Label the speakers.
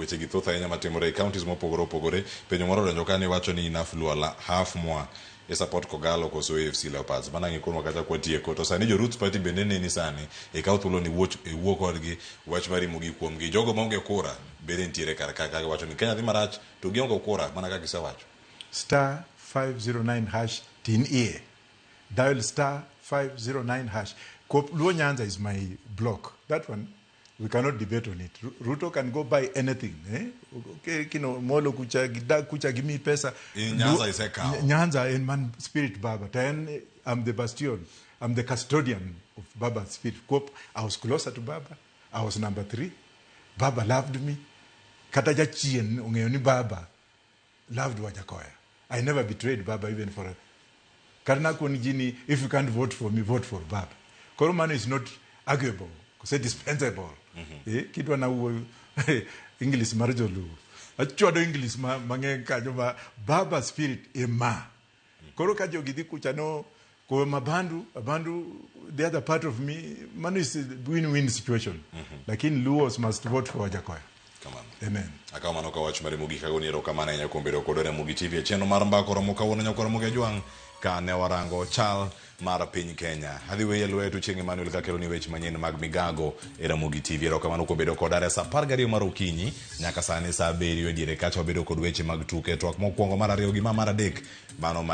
Speaker 1: Weche gi thoth ahinya matimore e counties mopogore opogore. Penjo moro odonjo ka ni wacho ni enough Luo half mwa e support Kogalo koso AFC Leopards. Mana ng'ikonwa kata kwatieko. To sani jo Roots Party bende neni sani ikaw thuolo ni iwuo kodgi wach mari mogik kuomgi. Jogo maonge kura bende nitiere kar ka ka giwacho ni Kenya dhi marach to gionge kura mana kaka isewacho.
Speaker 2: Star 509 hash tin iye. Dial star 509 hash. Luo Nyanza is my block. That one, we cannot debate on it. Ruto can go buy anything. Eh? Okay, kino molo kucha, gidak kucha, give me pesa.
Speaker 1: In Nyanza isekawo.
Speaker 2: Nyanza en man spirit Baba. Then I'm the bastion. I'm the custodian of Baba's spirit. Kop, I was closer to Baba. I was number 3. Baba loved me. Kata jachien ong'eyo ni Baba loved Wajackoyah. I never betrayed Baba even for a... Kata nakon ji ni, if you can't vote for me, vote for Baba. Koro mano is not arguable, kose dispensable. Kidwa na wuoyo English mar joluo. Achwado English mang'eny kanyo ma Baba spirit ema. Koro ka jogi dhi kucha no, ko mabandu, abandu, the other part of me, mano is a win-win situation. Lakini Luos must vote for Wajackoyah.
Speaker 1: Kamano.
Speaker 2: Amen.
Speaker 1: Akawo mano ka wach mari mogik agoni erokamano ahinya kuom bedo kodwa e Ramogi TV e chenro mar mbaka oromo kawuono nyakwa Ramogi Ajwang' ka ne warango chal mar piny Kenya. Adhi weyi e lwetu Chieng' Emmanuel kakelo ni weche manyien mag migago e Ramogi TV. Erokamano kuom bedo koda are saa 12 mar okinyi nyaka sani saa 7 e diere kacha wabedo kod weche mag tuke. Twak mokwongo mar ariyo gi ma mar adek mano ma